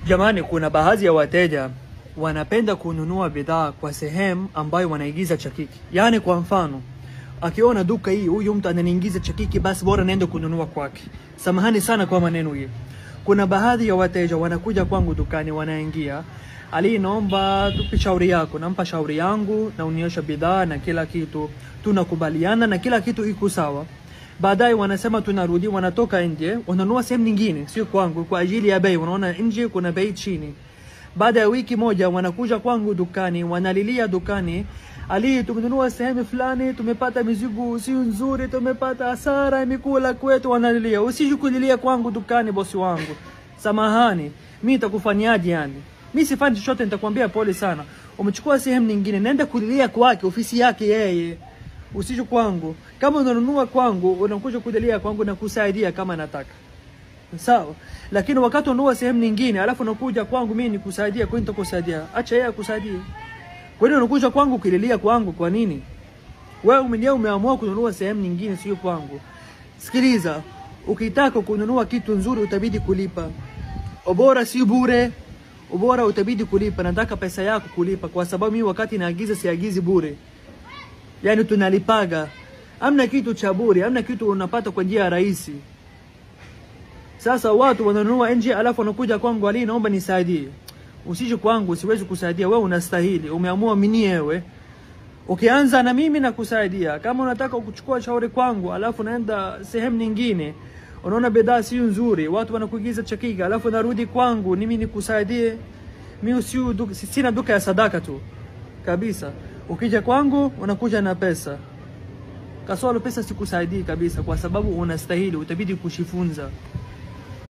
Jamani, kuna baadhi ya wateja wanapenda kununua bidhaa kwa sehemu ambayo wanaigiza chakiki. Yaani kwa mfano, akiona duka hii huyu mtu ananiingiza chakiki, basi bora naenda kununua kwake. Samahani sana kwa maneno hii. Kuna baadhi ya wateja wanakuja kwangu dukani, wanaingia, Ali, naomba tupe shauri yako. Nampa shauri yangu, naonyesha bidhaa na kila kitu, tunakubaliana na kila kitu iko sawa. Baadaye wanasema tunarudi, wanatoka nje, wananunua sehemu nyingine, sio kwangu, kwa ajili ya bei. Wanaona nje kuna bei chini. Baada ya wiki moja wanakuja kwangu dukani, wanalilia dukani, Ali, tumenunua sehemu fulani, tumepata mizigo sio nzuri, tumepata hasara, imekula kwetu. Wanalilia. Usije kulilia kwangu dukani, bosi wangu. Samahani, mimi nitakufanyaje yani? Mimi sifanyi chochote, nitakwambia pole sana. Umechukua sehemu nyingine, nenda kulilia kwake, ofisi yake yeye. Usije kwangu. Kama unanunua kwangu, unakuja kulilia kwangu na kusaidia kama nataka. Sawa. Lakini wakati unanunua sehemu nyingine, alafu unakuja kwangu mimi nikusaidie, kwa nini nitakusaidia? Acha yeye akusaidie. Kwa nini unakuja kwangu kulilia kwangu kwa nini? Wewe mwenyewe umeamua kununua sehemu nyingine, sio kwangu. Sikiliza, ukitaka kununua kitu nzuri utabidi kulipa. Ubora si bure. Ubora utabidi kulipa. Nataka pesa yako kulipa, kwa sababu mimi wakati naagiza siagizi bure. Yaani tunalipaga. Hamna kitu cha bure, hamna kitu unapata kwa njia rahisi. Sasa watu wananunua nje alafu wanakuja kwangu, Ali, naomba nisaidie. Usije kwangu, siwezi kusaidia, wewe unastahili. Umeamua mwenyewe. Ukianza na mimi nakusaidia. Kama unataka kuchukua shauri kwangu alafu naenda sehemu nyingine, unaona bidhaa si nzuri, watu wanakuigiza chakika, alafu narudi kwangu mimi nikusaidie. Mimi sina duka ya sadaka tu kabisa. Ukija kwangu unakuja na pesa. Kasoro pesa sikusaidii kabisa, kwa sababu unastahili, utabidi kujifunza.